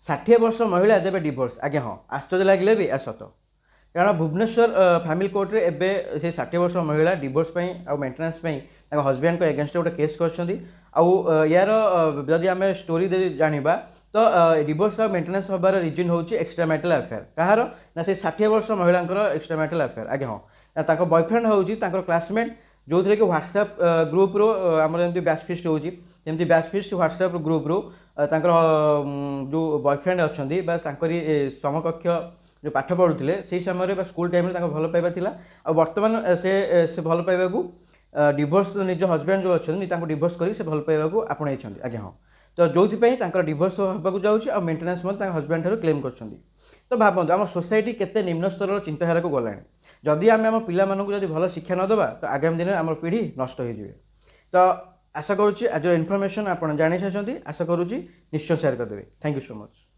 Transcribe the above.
60 ବର୍ଷ ମହିଳା ଦେବେ ଡିଭୋର୍ସ। ଆଜ୍ଞା ହଁ, ଆଶ୍ଚର୍ଯ୍ୟ ଲାଗିଲେ ବି ଏହା ସତ। କାରଣ ଭୁବନେଶ୍ୱର ଫ୍ୟାମିଲି କୋର୍ଟରେ ଏବେ ସେ 60 ବର୍ଷ ମହିଳା ଡିଭୋର୍ସ ପାଇଁ ଆଉ ମେଣ୍ଟେନାନ୍ସ ପାଇଁ ତାଙ୍କ ହଜବ୍ୟାଣ୍ଡଙ୍କ ଏଗେନଷ୍ଟରେ ଗୋଟେ କେସ୍ କରିଛନ୍ତି। ଆଉ ୟାର ଯଦି ଆମେ ଷ୍ଟୋରି ଜାଣିବା, ତ ଡିଭୋର୍ସ ଆଉ ମେଣ୍ଟେନାନ୍ସ ହେବାର ରିଜନ୍ ହେଉଛି ଏକ୍ସଟ୍ରା ମ୍ୟାରିଟାଲ୍ ଆଫେୟାର। କାହାର ନା ସେ 60 ବର୍ଷ ମହିଳାଙ୍କର ଏକ୍ସଟ୍ରା ମ୍ୟାରିଟାଲ୍ ଆଫେୟାର। ଆଜ୍ଞା ହଁ, ନା ତାଙ୍କ ବୟଫ୍ରେଣ୍ଡ ହେଉଛି ତାଙ୍କର କ୍ଲାସମେଟ୍, ଯେଉଁଥିରେ କି ହ୍ୱାଟ୍ସଆପ୍ ଗ୍ରୁପ୍ରୁ, ଆମର ଯେମିତି ବ୍ୟାଚ୍ ଫିଷ୍ଟ ହେଉଛି, ସେମିତି ବ୍ୟାଚ୍ ଫିଷ୍ଟ ହ୍ୱାଟ୍ସଆପ୍ ଗ୍ରୁପ୍ରୁ ତାଙ୍କର ଯେଉଁ ବୟଫ୍ରେଣ୍ଡ ଅଛନ୍ତି ବା ତାଙ୍କରି ସମକକ୍ଷ ଯେଉଁ ପାଠ ପଢ଼ୁଥିଲେ ସେଇ ସମୟରେ ବା ସ୍କୁଲ ଟାଇମ୍ରେ ତାଙ୍କ ଭଲ ପାଇବା ଥିଲା। ଆଉ ବର୍ତ୍ତମାନ ସେ ଭଲ ପାଇବାକୁ ଡିଭୋର୍ସ, ନିଜ ହଜବ୍ୟାଣ୍ଡ ଯେଉଁ ଅଛନ୍ତି ତାଙ୍କୁ ଡିଭୋର୍ସ କରି ସେ ଭଲ ପାଇବାକୁ ଆପଣେଇଛନ୍ତି। ଆଜ୍ଞା ହଁ, ତ ଯେଉଁଥିପାଇଁ ତାଙ୍କର ଡିଭୋର୍ସ ହେବାକୁ ଯାଉଛି ଆଉ ମେଣ୍ଟେନାନ୍ସ ମଧ୍ୟ ତାଙ୍କ ହଜବ୍ୟାଣ୍ଡ ଠାରୁ କ୍ଲେମ୍ କରୁଛନ୍ତି। ତ ଭାବନ୍ତୁ, ଆମ ସୋସାଇଟି କେତେ ନିମ୍ନ ସ୍ତରର ଚିନ୍ତାଧାରାକୁ ଗଲାଣି। ଯଦି ଆମେ ଆମ ପିଲାମାନଙ୍କୁ ଯଦି ଭଲ ଶିକ୍ଷା ନ ଦେବା, ତ ଆଗାମୀ ଦିନରେ ଆମର ପିଢ଼ି ନଷ୍ଟ ହୋଇଯିବେ। ତ ଆଶା କରୁଛି ଆଜିର ଇନଫର୍ମେସନ୍ ଆପଣ ଜାଣିସାରିଛନ୍ତି। ଆଶା କରୁଛି ନିଶ୍ଚୟ ସେୟାର କରିଦେବେ। Thank you so much.